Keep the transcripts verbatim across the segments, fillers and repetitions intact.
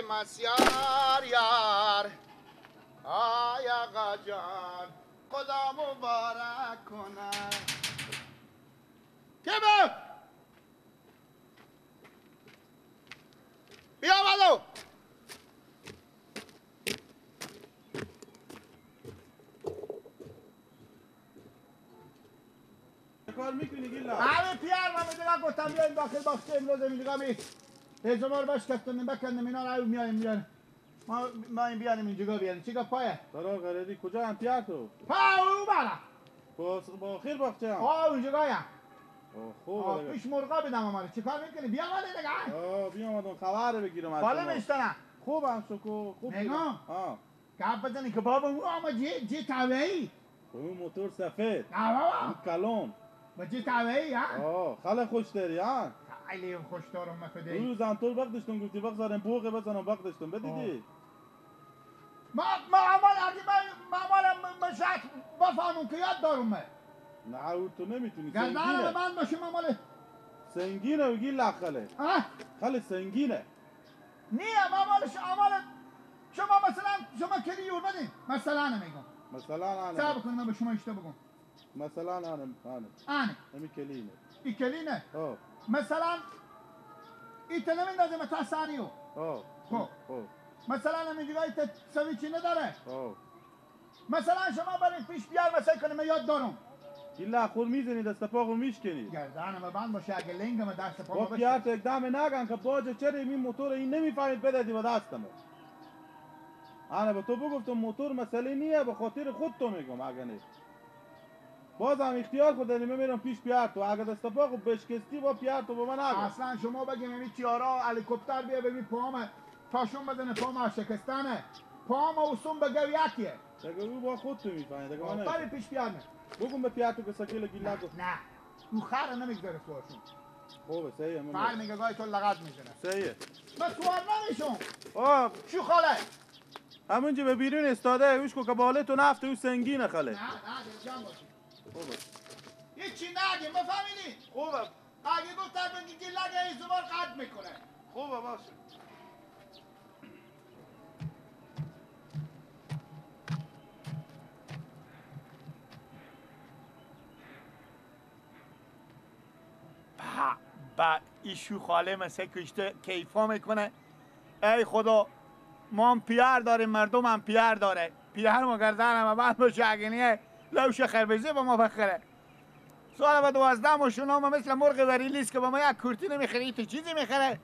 مسیار یار، آی آقا جان، خدا مبارک کنه. کی به؟ بیا بالا. چه کار می‌کنی گیلا؟ همین پیار من می‌دونم، گفتم بیا این داخل باغچه امروز اینجا می هیزمار باش کفتن بکندم اینا رو میایم میارم. ما، ما این بیانیم اینجا بیاریم. چی گپ پایه؟ برار غریبی کجا هم پیار تو؟ پا او برا. با، با آخر باغچه هم؟ آه، اونجا گایم. آه، خوب آه، دیگه. پیش مرغا بدم اماره. چی کار می‌کنی؟ بیا ولی دیگه. آه، بیا آمدم خبر بگیرم از بالا شما. می‌شتنم. خوب هم شکر، خوب می‌گم. دیگه. آه. گپ بزنی که بابا او اما جی، جی تاوه‌ای. خو اون موتور سفید. نه بابا. اون کلون. با جی تاوه‌ای، ها؟ آه، خیلی خوش داری، ها؟ خیلی خوش دارم من خودی. اون روز هم تو بغدشتون گفتی بگذاریم بوغه بزنم بغدشتون. بدیدی؟ آه. ما، ما اول اگه من، ما اول من، من شاید بفهمم که یاد دارم من. نه، او تو نمی‌تونی، گردن سنگینه. من بشم اول. سنگینه و گیل خیلی. ها؟ خیلی سنگینه. نیه، ما مال ش-، ما مال شما مثلاً، شما کلی یور بدین. مثلاً می‌گم. مثلاً آنه. صبر کن، من به شما اشته بگم. مثلاً آنه، آنه. آنه. همی کلی نه. ای کلی نه. آه. مثلاً، ای تنمین دازه متا ساریو. آه. خب. آه. مثلاً همی جگای ت-، سویچی نداره. آه. مثلاً شما برین پیش بیار، مثلاً کنه من یاد دارم. الا خور می‌زنی، دست پا خور می‌شکنی. گردن ما بند باشه، اگه لنگ ما دست پا با ما بشه. پیار تو اقدام نگن که باج چرا این موتور این نمی‌فهمید بدادی به دست ما. انا به تو بگفتم موتور مسئله نیه، به خاطر خود تو می‌گم، اگه نه. باز هم اختیار خود داری، من می‌رم پیش پیار تو. اگه دست پا خود بشکستی با پیار تو به من نگو. اصلاً شما بگیم این تیارا هلیکوپتر بیا ببین پاهم تاشون بزنه، پاهم شکستنه. پاهم و سون به گو یکیه. دیگه او با خود تو می‌فهمی، دیگه من آه، نمی‌فهمم. بری پیش پیار نه. بگم به پیار تو که سکیل گیلا گفت. نه. او خر نمی‌گذاره سوارشون. خوبه، صحیحه، من فر می‌گم. میگه گاهی تو لغت می‌زنه. صحیحه. من سوار نمی‌شم. آه. شو خاله. همونجا به بیرون استاده، اوش کو که باله تو نفت او سنگینه خاله. نه، نه، دل جمع باشی. خوبه. هیچی نگیم، بفهمیدی؟ خوبه. اگه گفت تربیت گیلک ای زبان قطع می‌کنه. خوبه، باشه. به، به، ای شو خاله مسه کشته کیفا می‌کنه. ای خدا، ما هم پیار داریم، مردم هم پیار داره. پیار ما گردن هم بند باشه، اگه نیه، لوش خربزه به ما بخره. سال به دوازده ماه شونا ما مثل مرغ وریلیس که به ما یک کورتی نمیخره، ای تو چیزی میخره؟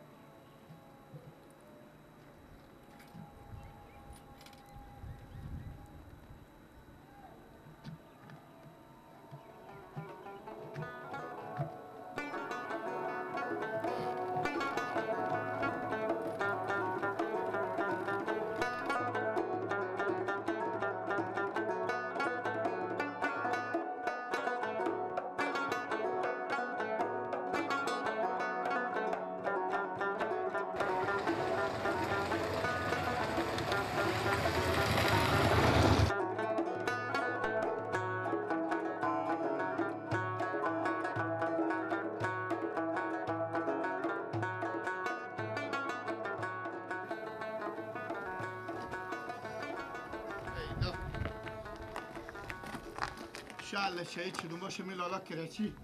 شاله شهید شدم باشه می لالا کرچی.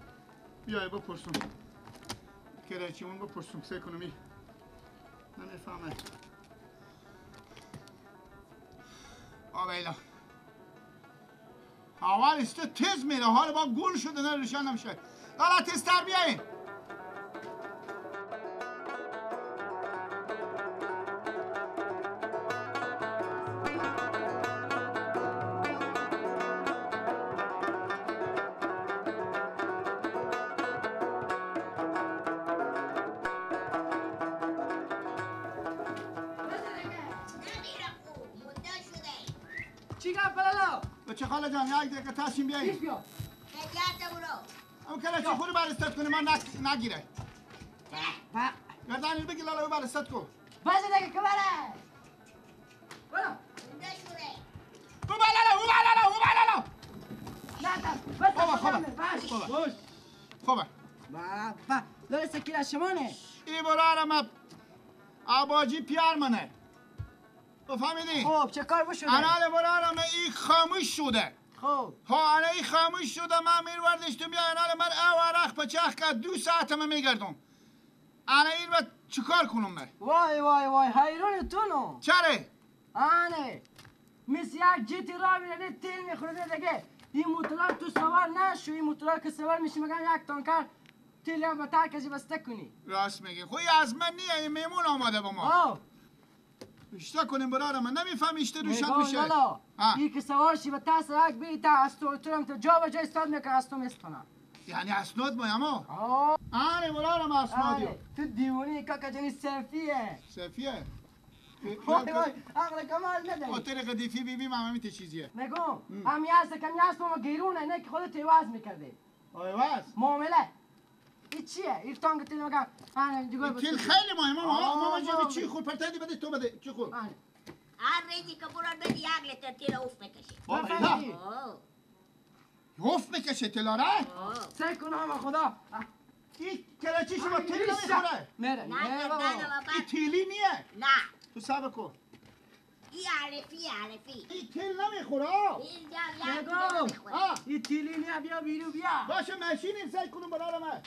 بیای بپرسم. کرچی اون بپرسم سه کنمی. نمیفهمه. آبیلا. اول است تیز میره، حال با گل شده نه روشن نمیشه. حالا تیزتر بیاین. چی گپ لالا؟ بچه خاله جان، یک دقیقه تشیم بیایید. پیش بیا. هدیه برو. اون کله چی خود بر استاد کنه، من نک-، نگیره. با. گردن بگی لالا، او بر استاد کو. باز دیگه که بره. برو. او بلالا، او بلالا، او بلالا. نه، نه، بس خوبه، خوبه. باش. خوبه. خوبه. با، با. لالا سکیرا شما نه. ای برارم اب-، آباجی پیار منه. تو فهمیدی؟ خب، چه کار بشوده؟ انال برارم ای خاموش شده. خب. ها، انا ای خاموش شده، من میر وردشتم بیا، انال مر او عرق پچخ کرد، دو ساعت من میگردم. انا این وقت چیکار کنم من؟ وای، وای، وای، حیران تو نو. چره؟ آنه. مثل یک جیتی را میره، نه تیل می‌خوره، نه دیگه. این موتورا تو سوار نشو، این موتورا که سوار می‌شی، مگم یک تانکر تیل هم به ترکشی بسته کنی. راست میگی. خو این از من نیه، این میمون آمده با ما. آه. اشته کنیم برار من، نمی‌فهمی اشته روشن نگاه می‌شه. لالا. ها. این که سوار شی به ترس یک بی تا استو تو هم تو جا به جا استاد می‌کنه، استو می‌ستونه. یعنی اسناد ما اما؟ آه. آره برار من اسنادی. آره. تو دیوونی کاکا جنی سفیه. سفیه؟ وای، وای، عقل کمال نداری. خاطر قدیفی بی بی من همیته چیزیه. نگو، هم. همی هست، کمی هست، ما گیرونه، نه که خودت عوض می‌کردی. آی عوض؟ معامله. این چیه؟ این تانک تیل مگه؟ آه، دیگه این بس تیل بس. خیلی مهمه، ما، آه، ما، ما جوی ما. چی خور پرتای دی بده، تو بده، چی خور؟ آه. هر ریزی که برار بدی، یک لیتر تیل اوف می‌کشه. بابا، بفهمی. آه. یوف می‌کشه تیلا را؟ آه. سه کنم خدا. این کلاچی شما تیل نمی‌خوره. میره. نه، نه، نه، بابا. بابا. این تیلی نیه. نه. تو صبر کن. این علفی، علفی. این تیل نمی‌خوره، آه. این جا، یا نگو. تیل نمی‌خوره. آه. این تیلی نیه، بیا بیرو بیا. باشه، ماشین این سعی کنم برارم.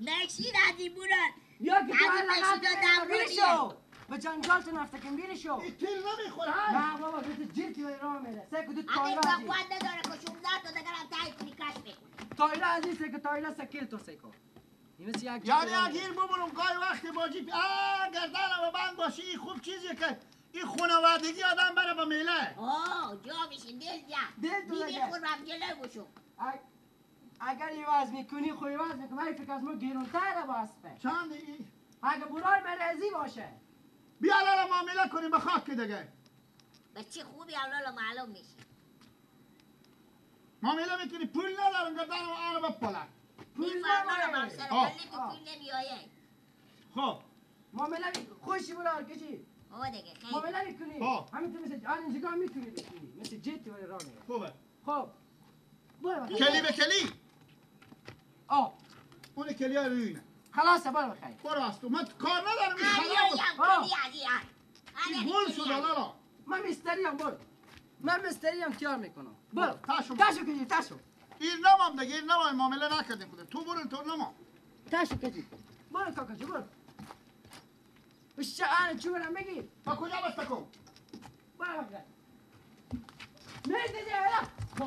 ماشین ازی برار. بیا که تو ازی الان ماشین نفت رو کن، دم بیری نمی‌شه. شو. به جنجال تو نفت کن، بیری شو. این تیل نمی‌خوره، ها؟ نه بابا، تو جیتی و راه میره. سه که تو اگه تایرا تو ازی. قوت نداره که شونزده تا دیگر هم تایی کنی، کش می‌کنی. تایرا ازی سه که تایرا سکیل تو سه کو. این مثل یک یعنی جیتی راه اگه میره. این ببرم گاهی وقتی با جیپ، آه، گردن و بند باشی، این خوب چیزیه که این خانوادگی آدم بره به میله. آه، جا می‌شین، دل جا. دل تو بی‌بی لگه. خود رم جلو بشو. اگ-، اگر عوض می‌کنی، خو عوض می‌کنی. من فکر از ما گرونتره با اسبه. چند ای؟ اگه برای من راضی باشه. بیا لالا معامله کنیم به خاک دیگه. به چی خوبی هم لالا معلوم می‌شه. معامله می‌کنی، پول ندارم، گردن آن بپاله. پول می‌فهم لالا، نداره. من سر آه. کلی که آه. پول نمی‌آیه. خب. معامله می-، خوشی برار کجی. آه دیگه، خیلی. معامله می‌کنی. خب. همین تو مثل آن اینجا می‌تونی بشینی. مثل جت ولی راه می‌ری. خوبه. خب. برو بخیر. کلی به کلی. آه. اون کلی ها روی نه. خلاصه، برو بخیر. برو از تو. من کار ندارم، این آه، خرابه. یا، یا، آه. کلی علی، آه. این گل شد، لالا. من مستری هم، برو. من مستری هم تیار می‌کنم. برو. تاشو. تاشو کجی، تاشو. ایر نمام دیگه، ایر نمام، معامله نکردیم خودم. تو برو، تو نمام. تاشو کجی. برو کاکا جو، برو. بشه، آره، چی برم بگی؟ تا کجا بسته کن؟ برو بخیر. مرد دیگه، برو. با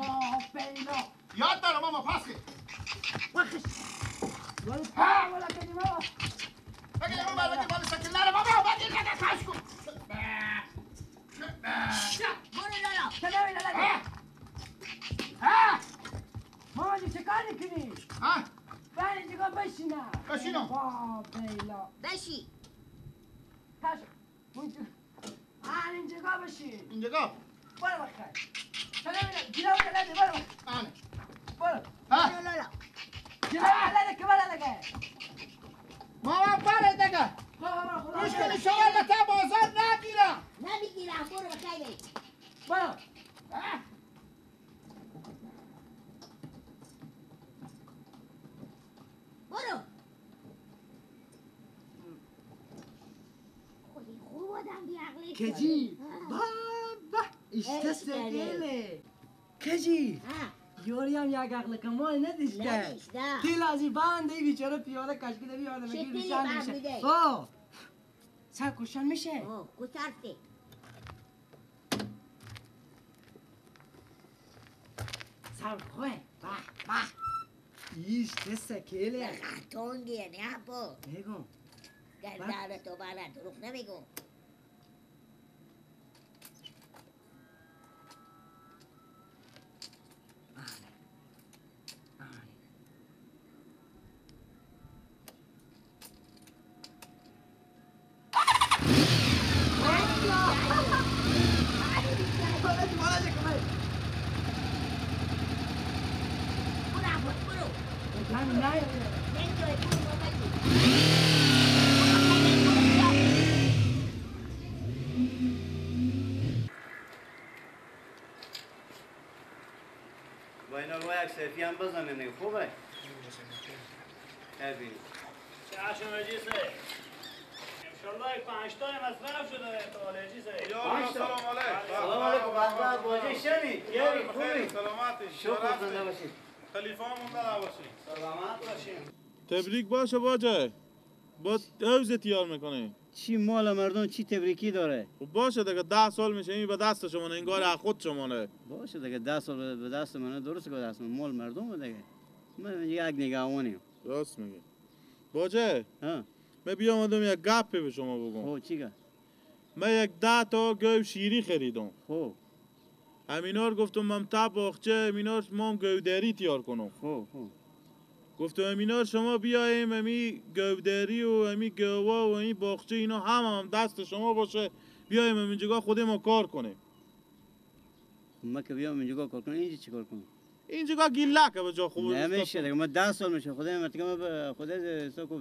بینا. یاد دارم، ماما، پس که. بخش. ها! ولا کدی، ماما. بگی، ماما، بگی، بگی، سکین نره، ماما، بگی، بگی، کاش کن. برو لالا. چه نمی لالا؟ ها؟ ها؟ ماما جی، چه کار می‌کنی؟ ها؟ برو اینجا بشینم. بشینم. با بیلا. بشی. تاشو. اونجا. آه، اینجا بشین. اینجا. برو بخیر. چه نمی لالا؟ گیرم کلده، برو. آنه. برو. ها؟ برو لالا. گیرم کلده که برو دیگه. ماما، برو دیگه. خدا، خدا، خدا. مشکل شما به تا بازار نگیرم. نمی‌گیرم، برو بخیر. برو. اه. برو. خودی خوب آدم بی عقلی کجی. آه. بابا، اشته اه، سگله. کجی. آه. یاری هم یک عقل کمال نداشته. نداشته. تیل ازی بند، ای بیچاره پیاده کشکی دوی آدم چه گیر تیلی بند می‌شه. آه. سر کشتن می‌شه؟ آه، کترته. سر خوه. به، به. ایش چه سکیله. تنگه، نه با. نگو. گردن تو بالا دروغ نمیگو. با اینا رو یک سیفی هم بزنه، نه خوبه؟ خیر بینی. چه عشم مجلسه؟ انشالله پنج تای مصرف شده، تا حالا حاجی صاحب. یا الله، پنج تا. سلام علیک. سلام علیکم. بنده باجه شمی. یاری خوبی؟ سلامتی. شکر، زنده باشی. خلیفه هم مونده نباشی. سلامت باشی. تبریک باشه باجه. با اوزه تیار می‌کنه. چی مال مردم، چی تبریکی داره؟ خب باشه دیگه، ده سال می‌شه این به دست شما نه، انگار از خود شما نه. باشه دیگه، ده سال به، به دست منه، درسته که به دست من، مال مردم دیگه. من یک نگهبانیم. راست میگی. باجه، ها. من بیامدم یک گپی به شما بگم. خب، چی گپ؟ من یک ده تا گاو شیری خریدم. خب. همینا رو گفتم من تا باغچه، همینا رو ما هم گاوداری تیار کنم. خب، خب. گفتم همینا رو شما بیایم، همی گاوداری و همی گاوا و همی باغچه، اینا هم، هم دست شما باشه، بیایم همینجا خود ما کار کنیم. خب، ما که بیام اینجا کار کنم، اینجا چی کار کنم؟ اینجا گیلکه به جا خوب نمیشه دیگه. ما ده سال می‌شه، خدای مرتکه ما به خدای سو کو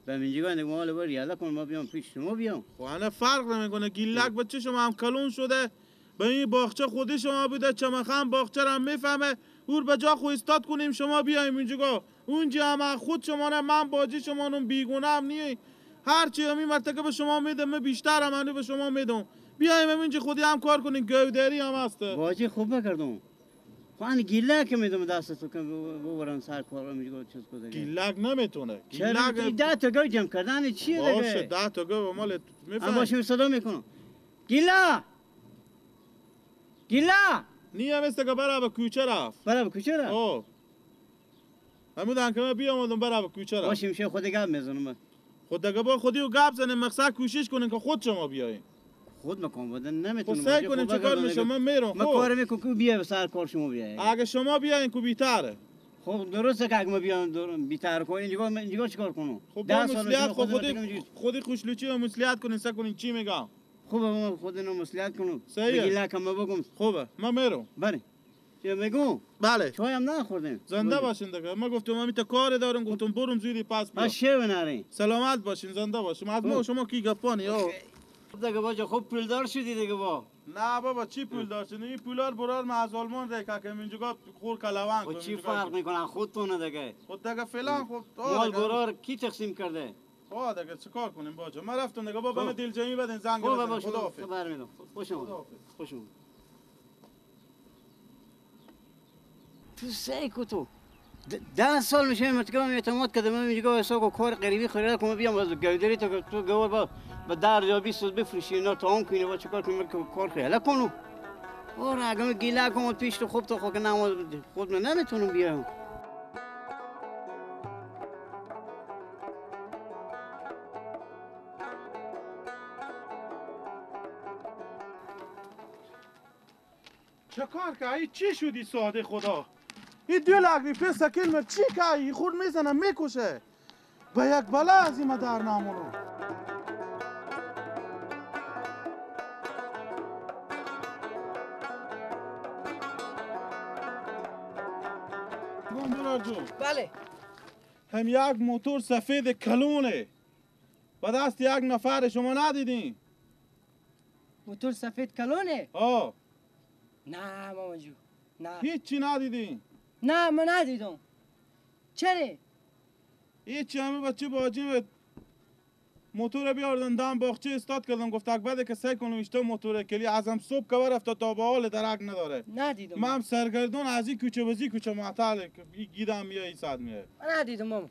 به اینجا دیگه مال بر یالا کن، ما بیام پیش شما بیام. خب، انا فرق نمی‌کنه. گیلک به چه شما هم کلون شده، به این باغچه خودی شما بوده، چمخان باغچه رو هم می‌فهمه. اور به جا خو استاد کنیم، شما بیایم اینجا. اونجا هم خود شما نه، من باجی شما نم، بیگونه هم نیه. هر چی همی مرتکه به شما می‌دم، من بیشتر هم انو به شما می‌دم. بیایم همینجا خودی هم کار کنیم، گودری هم هسته. باجی خوب بکردم. خو ان گیلک می‌دم دست تو که بو-، ببرن سر کار، میگه چیز کو دیگه. گیلک نمی‌تونه. چرا؟ گیلک ده تا گاو جمع کردن چیه دیگه؟ باشه، ده تا گاو مال می‌فهمی؟ باشه، صدا می‌کنم. گیلا! گیلا! نی هم است که برا به کوچه رفت. برا به کوچه رفت؟ آه. همون دنکه من بیامدم برا به کوچه رفت. باشه، می‌شه خود گپ می‌زنم من. خود دیگه با خودی و گپ زنیم، مقصد کوشش کنیم که خود شما بیاین. خود مکان بودن نمی‌تونم. خود سعی کنیم، چه کار می‌شه، من می‌رم. من خب. کار می‌کنم که بیا به سر کار شما بیاین. اگه شما بیاین که بیتره. خب درسته که اگه ما بیام در-، بیتر کنم، اینجا من، اینجا چیکار کنم؟ خب با ده سال مسئولیت شما خود خود، خودی، خودی خوشلوچی و مسئولیت کنین، سعی کنین چی می‌گم. خوبه، ما خود اینو مصلحت کنم. صحیحه. بگی لکه ما بگم. خوبه، ما می‌رم. بله. چه می‌گم؟ بله. چای هم نخوردیم. زنده باشین دیگه. ما گفتم، همی تا کار دارم، گفتم، برم زودی پس بیام. پس چه بناریم؟ سلامت باشین، زنده باشین. از ما و شما کی گپانی، آه. اوکی. خب دیگه باجه، خوب پولدار شدی دیگه با. نه بابا، چی پولدار شدی؟ این پولار برار ما از آلمان ریکا که اینجا خور کلوان و کنیم چی اینجا. فرق می‌کنه؟ خودتونه دیگه. خود دیگه فعلاً خود، آه، مال دیگه. برار کی تقسیم کرده؟ آه، دیگه چه کار کنیم باجه؟ ما رفتم دیگه، بابا، خب. من دلجمی بدین، زنگ خوبه، بزنیم. باشه، خداحافظ. خبر می‌دم. خوش آمد. خداحافظ. خوش آمد. تو سعی کو تو. د-، ده سال می‌شه من تو اعتماد کردم، من می‌گم حساب کو کار غریبی خیلی کنم، بیام از گودری تو، تو گور با، با ده یا بیست روز بفروشی، اینا تا اون کنی، با چه کار کنی، من که کار خیلی کنم. او را اگه من گیله کنم پیش تو، خوب تو خود که نماز خود من نمی‌تونم بیام. چه کار که ای چی شدی ساده خدا؟ ای دو لک روپیه سکل مر چی که ای خورد می‌زنه می‌کشه. به یک بلا از این ما در نامونو. گم برار جو. بله. هم یک موتور سفید کلونه. به دست یک نفر شما ندیدین؟ موتور سفید کلونه؟ آه. نه ماما جو، نه. هیچی ندیدین؟ نه، من ندیدم. چره؟ هیچی، همه بچه باجی موتور بیاردن دم باغچه استاد کردن، گفت اک بده که سعی کنم اشتا موتور کلی ازم صبح که برفت تا به حال درک نداره. ندیدم. من هم سرگردان از این کوچه به زی کوچه معطل گیدم میای این ساعت میای. من ندیدم ماما.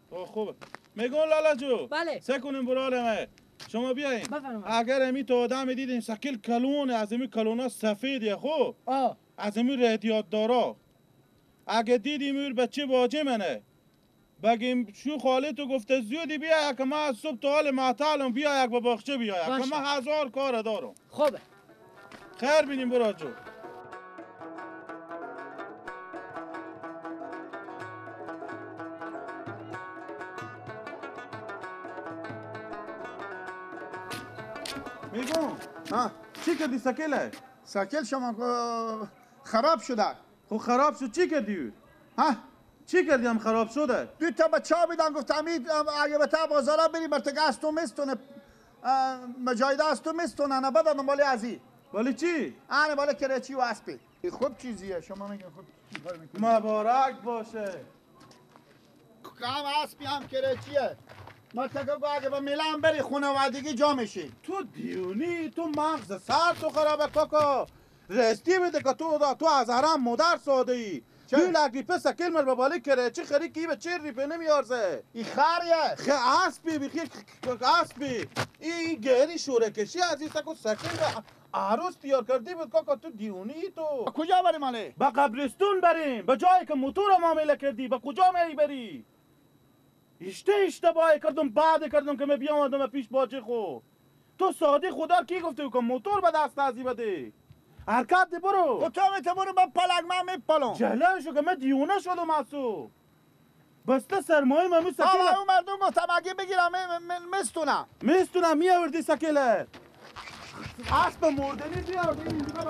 او خوبه. می‌گم لالا جو. بله. سه کنیم برار مه. شما بیاین. بفرمایید. اگر امی تو آدم دیدین شکل کلونه، از امی کلونا سفیدیه، خب؟ آه. از امی رادیات دارا. اگه دیدیم اور بچه باجه منه. بگیم شو خاله تو گفته زیادی بیا، که من از صبح تا حال معطلم، بیا یک به باغچه بیا، که باشه. من هزار کار دارم. خوبه. خیر بینیم برار جو. می‌گم، ها. چی کردی سکله؟ سکل شما، اه، خراب شده. خو خراب شد، چی کردی او؟ ها؟ چی کردی هم خراب شده؟ دو تا بچه ها بیدن، گفت: «امید، ام، اگه به تا بازارا بری، مرتگه از تو میستونه، اه، مجایده از تو میستونه، نه بده دنبالی ازی.» ولی چی؟ آنه بالا کرچی و اسبی. خوب چیزیه، شما میگن خوب چی کار می‌کنی؟ مبارک باشه. هم اسبی هم کرچیه. ما تکه گو اگه به میلان بری خونوادگی جا میشی. تو دیونی، تو مغز سر تو خرابه کاکا. راستی بده که تو دا، تو از حرم مادر ساده ای. چه؟ تو لگی پس سکل مر ببالی کره، چه خری کی به چه ری په نمیارزه؟ ای خریه. خ اسبی بی، خ اسبی. ای، ای گهری شورکشی از این سکو سکل به عروس تیار کردی بود کاکا، تو دیونی تو. کجا بریم حاله؟ به قبرستون بریم، به جایی که موتور معامله کردی، به کجا میری بری؟ ایشته ایشته بای کردم، بعد کردم که من بیامدم پیش باجه خو. تو سادی خدا کی گفته که موتور به دست ازی بده؟ حرکت دی برو. خب تو هم تو برو، من پلک من میپلم. جهله شو که من دیونه شدم از تو. بسته سرمایه من مو سکیله. بابا، اون مردم گفتم اگه بگیرم، می-، می-، میستونم. میستونم، می‌آوردی سکیله. اسب مردنی بیار، این دیگه به